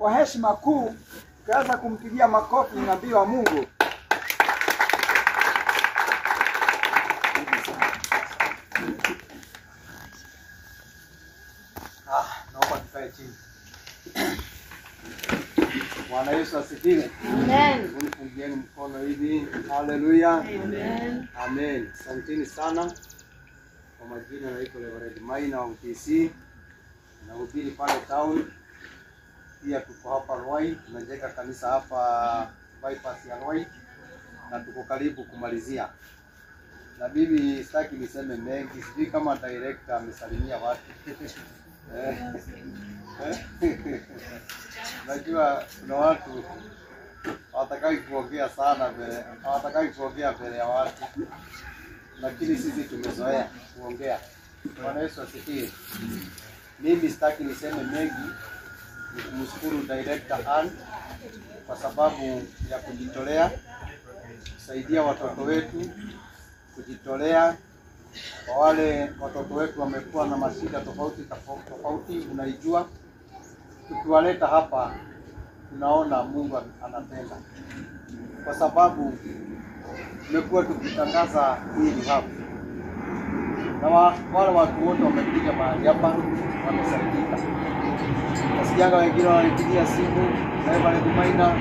Kwa heshima kuu tukaanza kumpigia makofi nabii wa Mungu. Naomba tukae chini. Bwana Yesu asifiwe. Amen. Unipungieni mkono hivi. Haleluya. Amen. Amen. Asanteni sana. Kwa majina naitwa Reverend Maina wa UTC. Nahubiri pale town. Pia tuko hapa Ruai, tunajenga kanisa hapa bypass ya Ruai na tuko karibu kumalizia. Na mimi sitaki niseme mengi, sijui kama director amesalimia watu. Najua kuna watu hawataki kuongea sana mbele, hawataki kuongea mbele ya watu, lakini sisi tumezoea kuongea. Bwana Yesu asifiwe. Mimi sitaki niseme mengi, ni kumshukuru Director Ann kwa sababu ya kujitolea kusaidia watoto wetu, kujitolea kwa wale watoto wetu wamekuwa na mashida tofauti tofauti, unaijua. Tukiwaleta hapa tunaona Mungu anatenda, kwa sababu tumekuwa tukitangaza hii rehab na wale watu wote wamekuja mahali hapa wamesaidika. Nasikianga wengine wananipigia simu, Reverend Maina,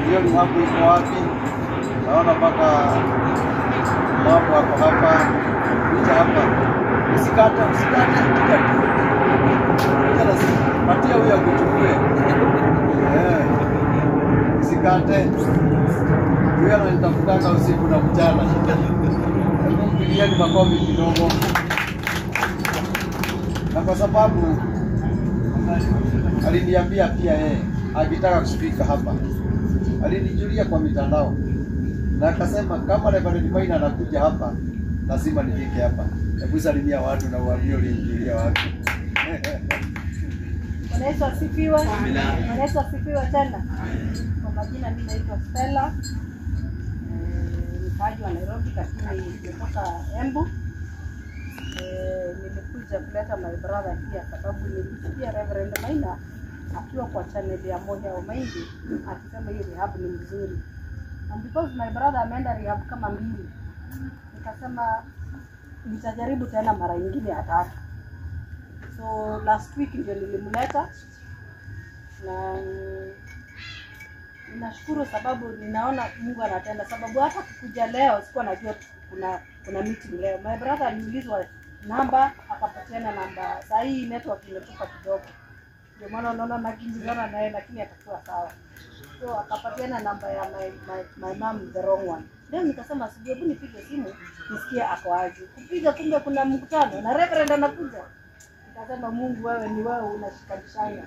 hiyo rehab iko wapi? Naona mpaka mambo hapo hapa, kuja hapa. Usikate, usikate, kuja tu. Kuja na simu. Patia huyo akuchukue. Usikate. Huyo ananitafutanga usiku na mchana. Hebu mpigieni makofi kidogo. Na kwa sababu aliniambia pia yeye akitaka kufika hapa, alinijulia kwa mitandao na akasema kama Reverend Maina anakuja hapa lazima nifike hapa. Hebu salimia watu na uambie ulimjulia wapi. Bwana Yesu asifiwe. Bwana Yesu asifiwe tena. Kwa majina mimi naitwa Stella. Mkaaji wa Nairobi lakini nimetoka Embu. Nilikuja kuleta my brother here sababu nilisikia Reverend Maina akiwa kwa channel ya Moja wa Maingi akisema hii rehab ni mzuri. And because my brother ameenda rehab kama mbili, nikasema nitajaribu tena mara nyingine ya tatu. So last week ndio nilimleta na ninashukuru sababu ninaona Mungu anatenda, sababu hata kukuja leo sikuwa najua kuna meeting leo. My brother aliulizwa namba akapatiana namba. Saa hii network imetupa kidogo, ndio maana unaona nakimbizana naye, lakini atakuwa sawa. So akapatiana namba ya my mom, the wrong one. Then nikasema sijui, hebu nipige simu nisikie ako aje. Kupiga kumbe kuna mkutano na Reverend anakuja. Nikasema Mungu wewe ni wewe unashikanishana.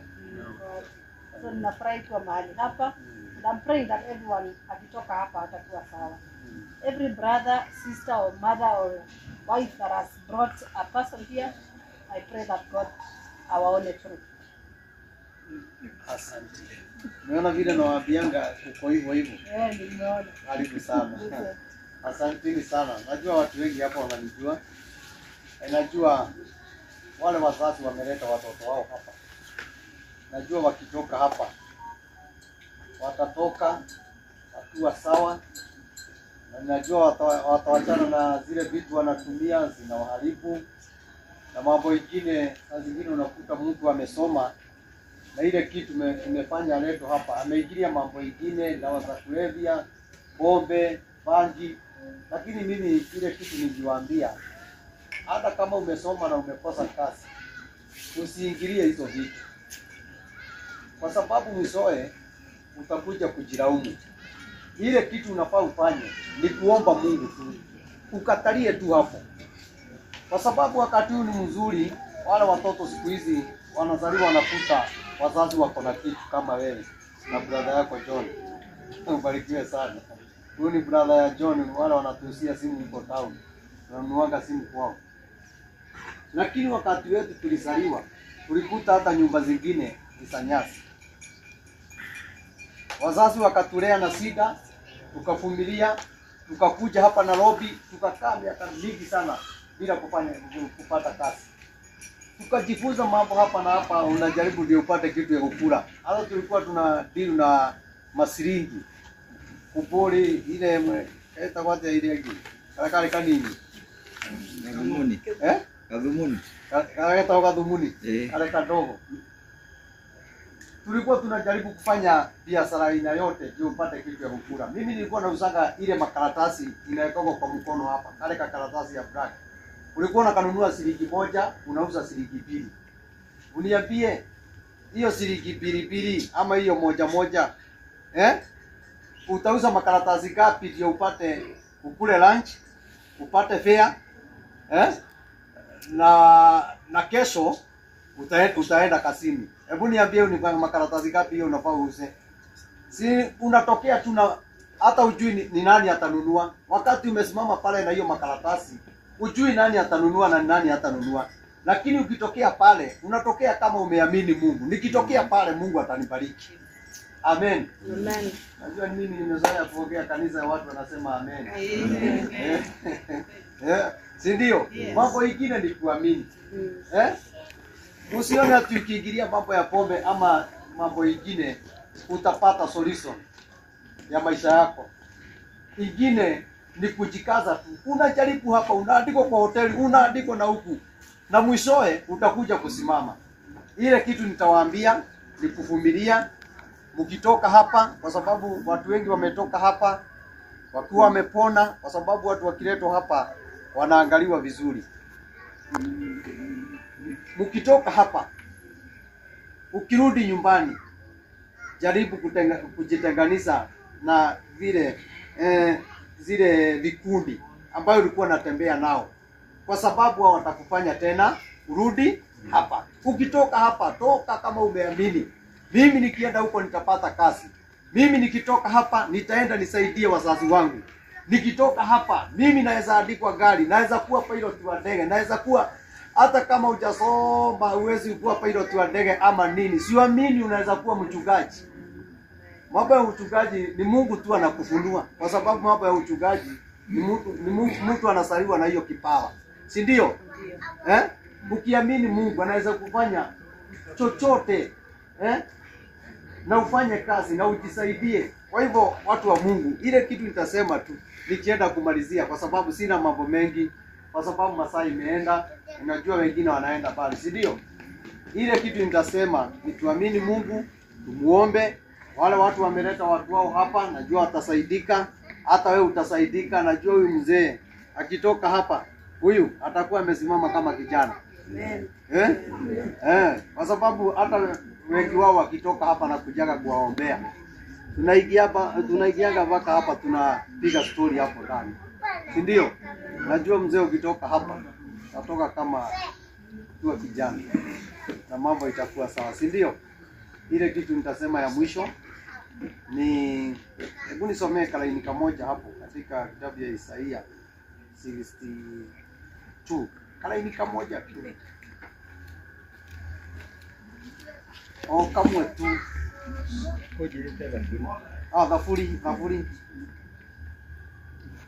So ninafurahi kuwa mahali hapa. And I'm praying that everyone akitoka hapa atakuwa sawa. Every brother, sister or mother or wife that has brought a person here, I pray that God awaone through. Asante. Umeona vile nawaambianga uko hivyo hivyo. Nimeona. Karibu sana. Asanteni sana. Najua watu wengi hapa wananijua. Najua wale wazazi wameleta watoto wao hapa. Najua wakitoka hapa watatoka wakiwa sawa, na najua watawachana na zile vitu wanatumia zinawaharibu na mambo ingine. Saa zingine unakuta mtu amesoma na ile kitu imefanya aletwe hapa, ameingilia mambo ingine, dawa za kulevya, pombe, bangi. Lakini mimi ile kitu niliwaambia, hata kama umesoma na umekosa kazi, usiingilie hizo vitu, kwa sababu mwishowe utakuja kujilaumu. Ile kitu unafaa ufanye ni kuomba Mungu tu, ukatalie tu hapo, kwa sababu wakati huu ni mzuri. Wale watoto siku hizi wanazaliwa wanakuta wazazi wako na kitu kama wewe na brother yako John. Ubarikiwe sana. Huyu ni brother ya John, wale wanatuhusia simu huko town, tunanunuanga simu kwao. Lakini wakati wetu tulizaliwa, tulikuta hata nyumba zingine ni za nyasi. Wazazi wakatulea na shida, tukavumilia, tukakuja hapa Nairobi, tukakaa miaka mingi sana bila kupata kazi. Tukajifunza mambo hapa na hapa, unajaribu ndio upate kitu ya kukula. Hata tulikuwa tuna deal na masiringi. Kupori ile eta kwatia ile yake. Kale kanini. Kadhumuni. Eh? Kadhumuni. Kale kadhumuni. Kale kadogo. Tulikuwa tunajaribu kufanya biashara aina yote ndio upate kitu ya kukula. Mimi nilikuwa nauzaga ile makaratasi inawekwa kwa mkono hapa, kale karatasi ya black. Ulikuwa unakanunua shilingi 1, unauza shilingi 2. Uniambie hiyo shilingi 2 ama hiyo 1 eh? Utauza makaratasi gapi ndio upate ukule lunch, upate fare, eh? Na kesho utaenda kazini. Hebu niambie ni makaratasi gapi hiyo unafaa uuze? Si unatokea tu na hata ujui ni nani atanunua. Wakati umesimama pale na hiyo makaratasi, ujui nani atanunua na nani hatanunua. Lakini ukitokea pale, unatokea kama umeamini Mungu. Nikitokea pale Mungu atanibariki. Amen. Amen. Najua mimi nimezoea kuongea kanisa watu wanasema amen. Amen. Si ndio? Yes. Mambo ingine ni kuamini. Eh? Usione ati ukiingilia mambo ya pombe ama mambo ingine utapata solution ya maisha yako. Ingine ni kujikaza tu. Unajaribu hapa, unaandikwa kwa hoteli, unaandikwa na huku. Na mwishowe utakuja kusimama. Ile kitu nitawaambia ni kuvumilia. Mkitoka hapa, kwa sababu watu wengi wametoka hapa wakiwa wamepona, kwa sababu watu wakiletwa hapa wanaangaliwa vizuri. Mkitoka hapa ukirudi nyumbani, jaribu kujitenganisha na vile zile vikundi ambayo ulikuwa unatembea nao, kwa sababu hao watakufanya tena urudi hapa. Ukitoka hapa, toka kama umeamini, mimi nikienda huko nitapata kazi, mimi nikitoka hapa nitaenda nisaidie wazazi wangu, nikitoka hapa mimi naweza andikwa gari, naweza kuwa pilot wa ndege, naweza kuwa hata kama hujasoma huwezi kuwa pilot wa ndege ama nini. Siamini unaweza kuwa mchungaji. Mambo ya uchungaji ni Mungu tu anakufunua, kwa sababu mambo ya uchungaji ni mtu anasaliwa na hiyo kipawa, si ndio? Eh? Ukiamini Mungu anaweza kufanya chochote, eh? Na ufanye kazi na ujisaidie. Kwa hivyo watu wa Mungu, ile kitu nitasema tu nikienda kumalizia, kwa sababu sina mambo mengi, kwa sababu masaa imeenda, unajua wengine wanaenda bali, si ndio? Ile kitu nitasema ni tuamini Mungu, tumuombe. Wale watu wameleta watu wao hapa, najua watasaidika, hata wewe utasaidika. Najua huyu mzee akitoka hapa, huyu atakuwa amesimama kama kijana. Amen. Eh? Eh, kwa sababu hata wengi wao wakitoka hapa na kujaga kuwaombea. Tunaingia hapa, tunaingiaga mpaka hapa tunapiga story hapo ndani. Si ndio? Najua mzee ukitoka hapa, utatoka kama tu kijana. Na mambo itakuwa sawa, si ndio? Ile kitu nitasema ya mwisho ni hebu nisomee kalaini kamoja hapo katika kitabu ya Isaia 62. Kalaini kamoja tu. Oh, kamwe tu. Ah, thafuri.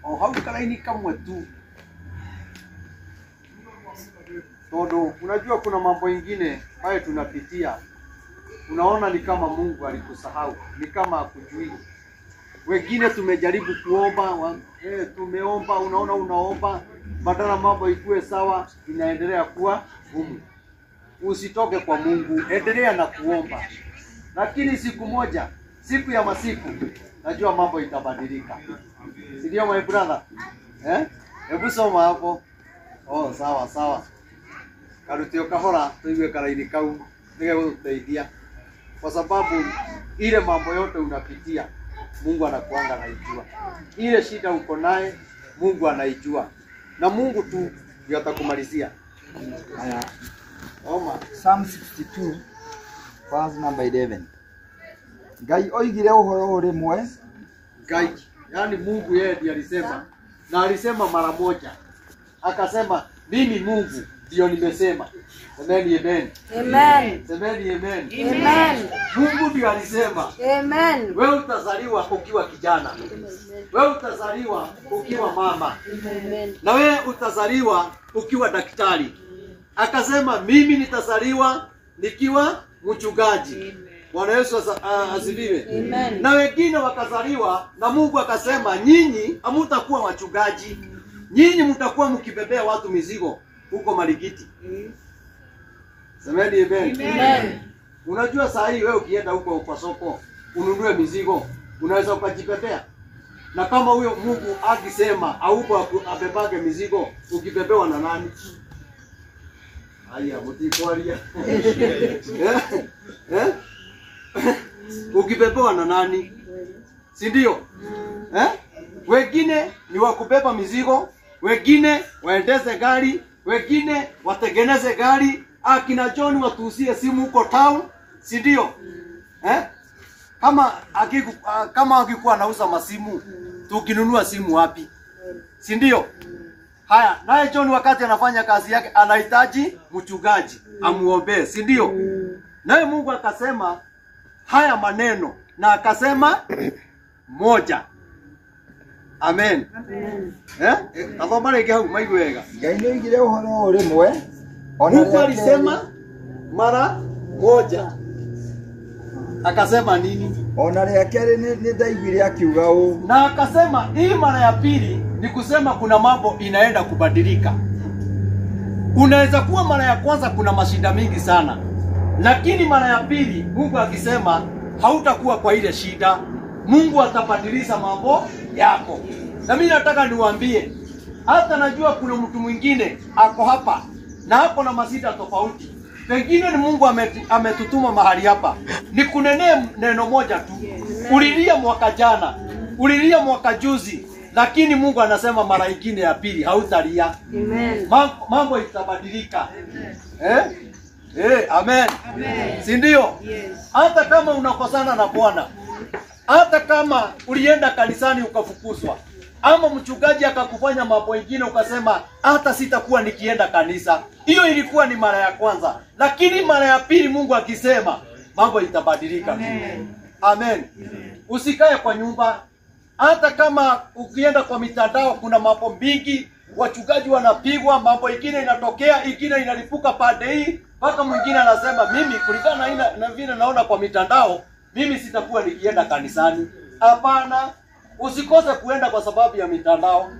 Oh, hau kalaini kamwe tu. Todo, unajua kuna mambo ingine ambayo tunapitia. Unaona ni kama Mungu alikusahau, ni kama hakujui. Wengine tumejaribu kuomba, tumeomba, unaona unaomba, badala mambo ikue sawa, inaendelea kuwa gumu. Usitoke kwa Mungu, endelea na kuomba. Lakini siku moja, siku ya masiku, najua mambo itabadilika. Si ndio my brother? Eh? Hebu soma hapo. Oh, sawa sawa. Karutio kahora, tuiwe karaini kau, nigegũteithia. Kwa sababu ile mambo yote unapitia, Mungu anakuanga anaijua. Ile shida uko naye, Mungu anaijua. Na Mungu tu ndiye atakumalizia. Haya. Oma. Psalm 62 verse number 11. Ngai oigire uhoro urimwe. Ngai, yani Mungu yeye ndiye alisema. Na alisema mara moja. Akasema mimi Mungu ndio nimesema. Semeni amen. Amen. Semeni amen. Amen. Mungu ndio alisema. Amen. Wewe utazaliwa ukiwa kijana. Wewe utazaliwa ukiwa mama. Amen. Na wewe utazaliwa ukiwa daktari. akasema mimi nitasaliwa nikiwa mchungaji. Bwana Yesu asifiwe. Amen. Na wengine wakazaliwa na Mungu akasema nyinyi hamtakuwa wachungaji. Nyinyi mtakuwa mkibebea watu mizigo huko Marigiti. Semeni amen. Amen. Unajua saa hii wewe ukienda huko kwa soko ununue mizigo unaweza ukajibebea. Na kama huyo Mungu akisema auko abebage mizigo, ukibebewa na nani? Haya, mtikwaria. Eh? Ukibebewa na nani? Si ndio? Eh? Wengine ni wa kubeba mizigo, wengine waendeze gari, wengine watengeneze gari, akina John watuuzie simu huko town, si ndio? Eh? Kama akikuwa anauza masimu, tukinunua simu wapi? Si ndio? Haya, naye John wakati anafanya kazi yake anahitaji mchungaji amuombee, si ndio? Naye Mungu akasema haya maneno na akasema moja. Amen. Amen. Eh? Athoma rĩngĩ hau maigue wega. Ngai nĩoigire ũhoro ũyũ rĩmwe, ona Mungu rĩa kerĩ. alisema mara moja. Akasema nini? Ona rĩa kerĩ nĩ ndaiguire akiuga ũũ. Na akasema hii mara ya pili ni kusema kuna mambo inaenda kubadilika. Unaweza kuwa mara ya kwanza kuna mashinda mingi sana, lakini mara ya pili Mungu akisema hautakuwa kwa ile shida. Mungu atabadilisha mambo yako. Na mimi nataka niwaambie, hata najua kuna mtu mwingine ako hapa na ako na masida tofauti. Pengine ni Mungu ametutuma mahali hapa. Nikunenee neno moja tu. Ulilia mwaka jana, ulilia mwaka juzi, lakini Mungu anasema mara nyingine ya pili hautalia. Amen. Mambo itabadilika. Eh? Amen. Amen. Si ndio? Yes. Hata kama unakosana na Bwana, hata kama ulienda kanisani ukafukuzwa, ama mchungaji akakufanya mambo mengine ukasema hata sitakuwa nikienda kanisa. Hiyo ilikuwa ni mara ya kwanza, lakini mara ya pili Mungu akisema mambo itabadilika. Amen. Amen. Usikae kwa nyumba. Hata kama ukienda kwa mitandao kuna mambo mingi, wachungaji wanapigwa, mambo ingine inatokea, ingine inalipuka pande hii, mpaka mwingine anasema mimi kulingana na vile naona kwa mitandao, mimi sitakuwa nikienda kanisani. Hapana, usikose kuenda kwa sababu ya mitandao.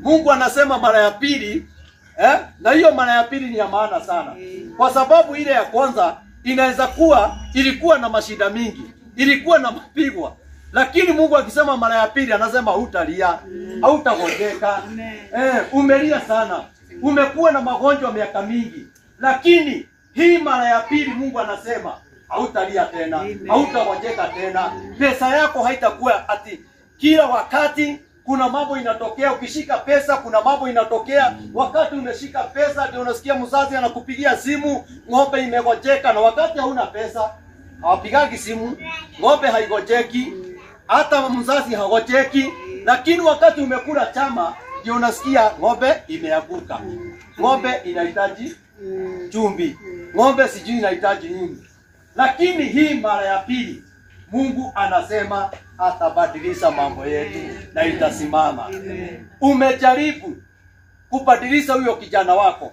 Mungu anasema mara ya pili, na hiyo mara ya pili ni ya maana sana. Kwa sababu ile ya kwanza inaweza kuwa ilikuwa na mashida mingi, ilikuwa na mapigwa. Lakini Mungu akisema mara ya pili anasema hutalia, hautagonjeka. Umelia sana. Umekuwa na magonjwa miaka mingi. Lakini hii mara ya pili Mungu anasema hautalia tena, hautagonjeka tena. Pesa yako haitakuwa ati kila wakati kuna mambo inatokea. Ukishika pesa kuna mambo inatokea. Wakati umeshika pesa ndio unasikia mzazi anakupigia simu, ng'ombe imegonjeka, na wakati hauna pesa hawapigagi simu, ng'ombe haigojeki, hata mzazi hagojeki. Lakini wakati umekula chama ndio unasikia ng'ombe imeanguka, ng'ombe inahitaji chumvi, ng'ombe sijui inahitaji nini. Lakini hii mara ya pili Mungu anasema atabadilisha mambo yetu na itasimama. Umejaribu kubadilisha huyo kijana wako,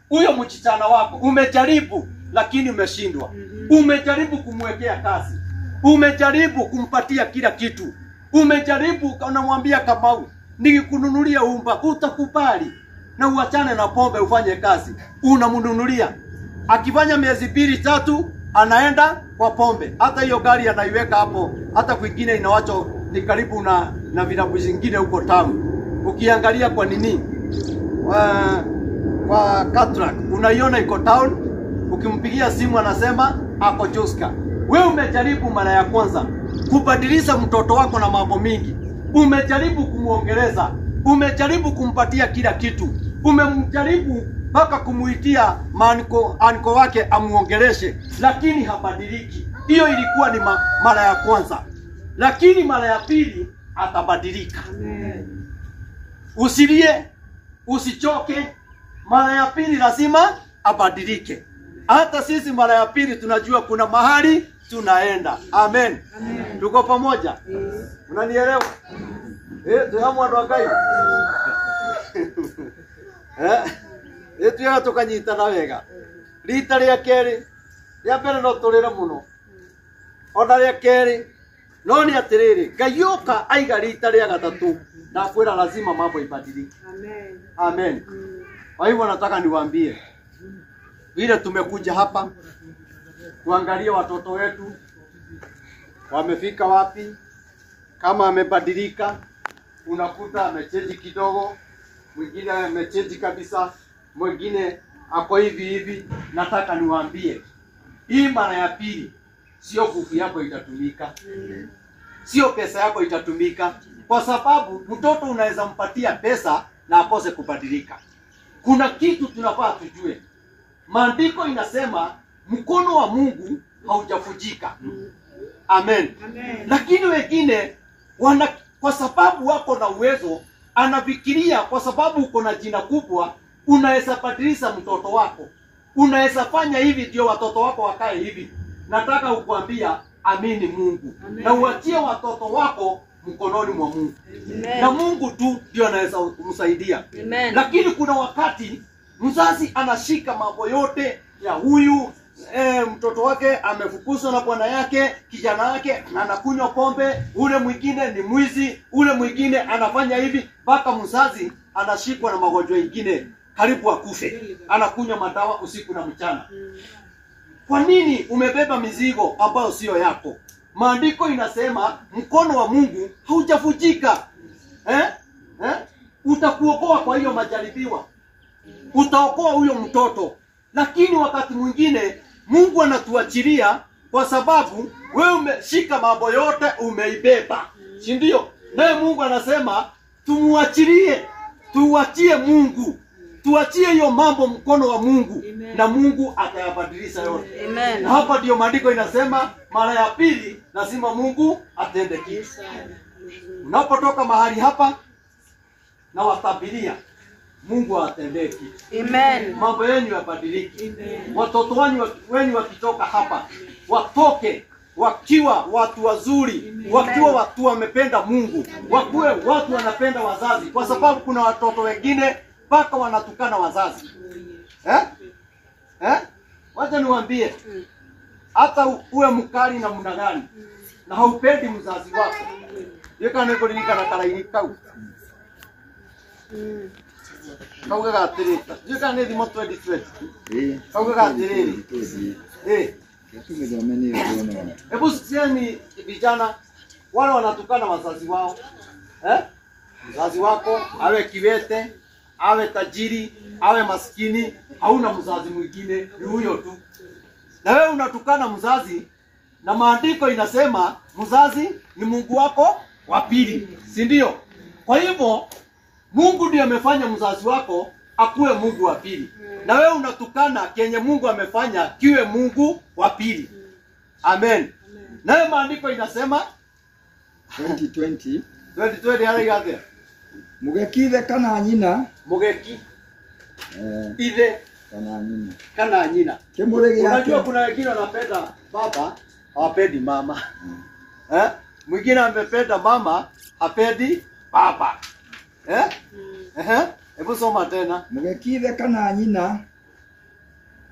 huyo msichana wako, umejaribu lakini umeshindwa. Umejaribu kumwekea kazi, umejaribu kumpatia kila kitu, umejaribu, unamwambia Kamau, nikikununulia umba utakubali na uachane na pombe ufanye kazi. Unamnunulia, akifanya miezi 2 3 anaenda kwa pombe. Hata hiyo gari anaiweka hapo, hata kwingine inawacho ni karibu na vilabu zingine huko town. Ukiangalia kwa nini kwa Katrak unaiona iko town, ukimpigia simu anasema ako Joska. Wewe umejaribu mara ya kwanza kubadilisha mtoto wako na mambo mingi, umejaribu kumuongeleza, umejaribu kumpatia kila kitu, umemjaribu mpaka kumuitia anko wake amuongeleshe, lakini habadiliki. Hiyo ilikuwa ni mara ya kwanza, lakini mara ya pili atabadilika. Usilie, usichoke, mara ya pili lazima abadilike. Hata sisi mara ya pili tunajua kuna mahali tunaenda. Amen. Amen. Tuko pamoja? Unanielewa? Tuhamu watu wakai. Ĩtuyaga tũkanyitana wega. Rita rĩa kerĩ, rĩa mbere no tũrĩre mũno. Ona rĩa kerĩ, no nĩ atĩrĩrĩ, Ngai oka aiga rita rĩa gatatũ, ndakwĩra lazima mambo ibadilike. Amen. Amen. Kwa hivyo nataka niwaambie vile tumekuja hapa tuangalie watoto wetu wamefika wapi, kama amebadilika. Unakuta amechange kidogo, mwingine amechange kabisa, mwingine ako hivi hivi. Nataka niwaambie hii mara ya pili, sio nguvu yako itatumika, sio pesa yako itatumika, kwa sababu mtoto unaweza mpatia pesa na akose kubadilika. Kuna kitu tunafaa tujue. Maandiko inasema mkono wa Mungu haujavunjika. Amen. Amen. Lakini wengine wana, kwa sababu wako na uwezo, anafikiria kwa sababu uko na jina kubwa unaweza badilisha mtoto wako, unaweza fanya hivi ndio watoto wako wakae hivi. Nataka kukuambia amini Mungu. Amen. Na uachie watoto wako mkononi mwa Mungu. Amen. Na Mungu tu ndio anaweza kumsaidia. Amen. Lakini kuna wakati mzazi anashika mambo yote ya huyu mtoto wake amefukuzwa na bwana yake, kijana yake anakunywa pombe, ule mwingine ni mwizi, ule mwingine anafanya hivi, mpaka mzazi anashikwa na magonjwa mengine karibu akufe, anakunywa madawa usiku na mchana. Kwa nini umebeba mizigo ambayo sio yako? Maandiko inasema mkono wa Mungu haujavunjika. Eh? Eh? Utakuokoa kwa hiyo majaribiwa, utaokoa huyo mtoto. Lakini wakati mwingine Mungu anatuachilia kwa sababu wewe umeshika mambo yote, umeibeba, si ndio? Naye Mungu anasema tumuachilie, tuachie Mungu, tuachie hiyo mambo mkono wa Mungu. Amen. Na Mungu atayabadilisha yote. Amen. Na hapa ndio maandiko inasema mara ya pili lazima Mungu atende kitu. Unapotoka mahali hapa na watabiria, Mungu atendee kitu. Amen. Mambo yenu yabadilike. Watoto wenu wakitoka hapa watoke wakiwa watu wazuri, wakiwa watu wamependa Mungu, wakuwe watu wanapenda wazazi, kwa sababu kuna watoto wengine mpaka wanatukana wazazi. Eh? Eh? Wacha niwaambie, hata uwe mkali namna gani na haupendi mzazi wako, yeka nĩngũririkana karaini kau kaugaga atĩrĩ, ndiũĩ kana nĩ thimo 2020 kaugaga atĩrĩrĩ, Tumethome nĩ tuone. Hebu sikieni vijana wale wanatukana wazazi wao, eh? Mzazi wako awe kiwete, awe tajiri, awe maskini, hauna mzazi mwingine, ni huyo tu. Na wewe unatukana mzazi, na maandiko inasema mzazi ni Mungu wako wa pili, si ndio? Kwa hivyo Mungu ndiye amefanya mzazi wako akuwe Mungu wa pili, na wewe unatukana kenye Mungu amefanya kiwe Mungu wa pili. Amen. Nayo maandiko inasema 2020 2020 harĩa atĩa? Mũgeki ithe kana nyina, Mũgeki ithe kana nyina, kana nyina. Kĩmũrĩ gĩake. Unajua kuna wengine wanapenda baba hawapendi mama. Eh? Mwingine amependa mama hapendi baba. Eh? Eh? Hebu soma tena. Mũgeki ithe kana nyina,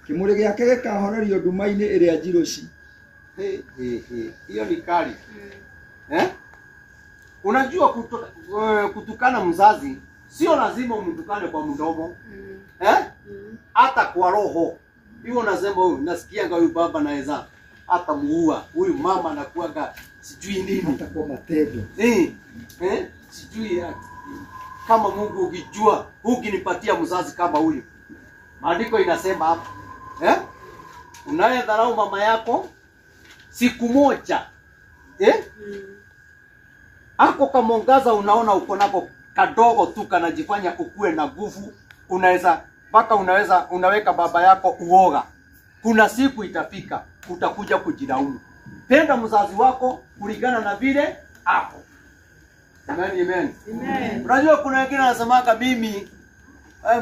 kĩmũrĩ gĩake gĩkahorerio nduma-inĩ ĩrĩa njirũci. He, he, he. Hiyo ni kali. Eh? Unajua kutukana mzazi sio lazima umtukane kwa mdomo. Eh? Hata kwa roho. Hiyo unasema huyu nasikianga huyu baba naweza hata muua, huyu mama anakuanga sijui nini. Hata kwa matendo. Eh? Eh? Sijui kama Mungu ukijua ukinipatia mzazi kama huyu. Maandiko inasema hapa. Eh? Unayedharau mama yako siku moja, eh? Ako kamwangaza unaona uko nako kadogo tu kanajifanya ukue na nguvu, unaweza mpaka unaweza unaweka baba yako uoga. Kuna siku itafika utakuja kujilaumu. Penda mzazi wako kulingana na vile ako. Amen, amen. Amen. Unajua kuna wengine wanasemanga mimi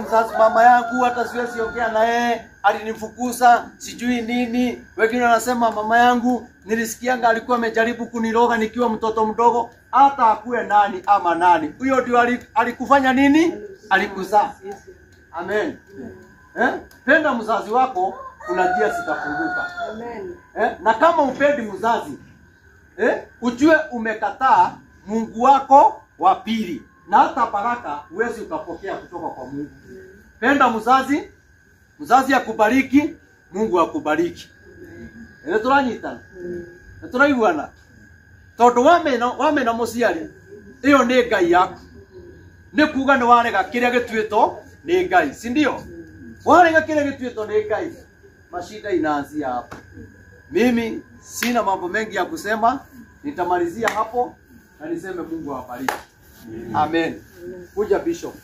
mzazi mama yangu hata siwezi ongea na yeye, alinifukuza sijui nini. Wengine wanasema mama yangu nilisikianga alikuwa amejaribu kuniroga nikiwa mtoto mdogo. Hata akuwe nani ama nani, huyo ndio alikufanya nini? Alikuzaa. Amen. Penda mzazi wako, kuna njia zitafunguka. Amen. Na kama upendi mzazi, ujue umekataa Mungu wako wa pili, na hata baraka huwezi ukapokea kutoka kwa Mungu. Penda mzazi, mzazi akubariki, Mungu akubariki. Nĩ tũranyitana? Nĩ tũraiguana? Tondũ wamena mũciari, ĩyo nĩ Ngai yaku. Nĩ kuga nĩ warega kĩrĩa gĩtuĩtwo nĩ Ngai, si ndio? Warega kĩrĩa gĩtuĩtwo nĩ Ngai, mashida inaanzia hapo. Mimi sina mambo mengi ya kusema, nitamalizia hapo na niseme Mungu awabariki. Amen. Kuja Bishop.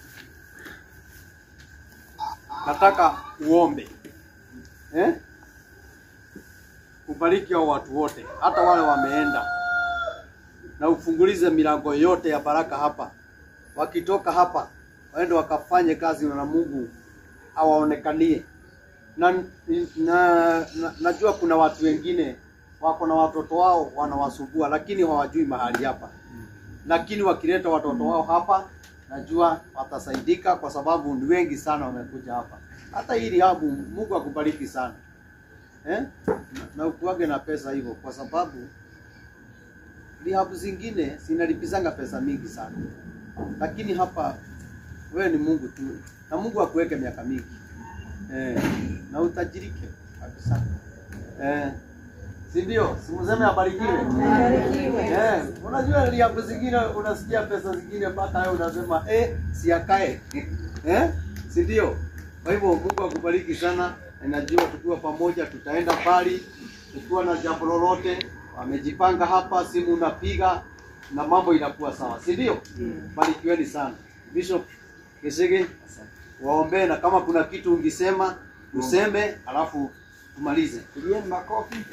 Nataka uombe. Ubariki hao watu wote, hata wale wameenda. Na ufungulize milango yote ya baraka hapa. Wakitoka hapa, waende wakafanye kazi na Mungu awaonekanie. Na najua kuna watu wengine wako na watoto wao wanawasumbua, lakini hawajui mahali hapa. Lakini wakileta watoto wao hapa, najua watasaidika, kwa sababu ni wengi sana wamekuja hapa. Hata hili habu, Mungu akubariki sana. Na ukuage na pesa hivyo, kwa sababu rehab zingine zinalipizanga pesa mingi sana. Lakini hapa wewe ni Mungu tu, na Mungu akuweke miaka mingi. Na utajirike kabisa. Si ndio? Simuseme abarikiwe. Abarikiwe. Unajua rehab zingine unasikia pesa zingine mpaka wewe unasema si akae. Si ndio? Kwa hivyo Mungu akubariki sana. Najua tukiwa pamoja tutaenda mbali. Tukiwa na jambo lolote, wamejipanga hapa, simu unapiga na mambo inakuwa sawa, si ndio? Barikiweni sana. Bishop Kisigi, waombee, na kama kuna kitu ungesema useme, alafu tumalize. Pigieni makofi.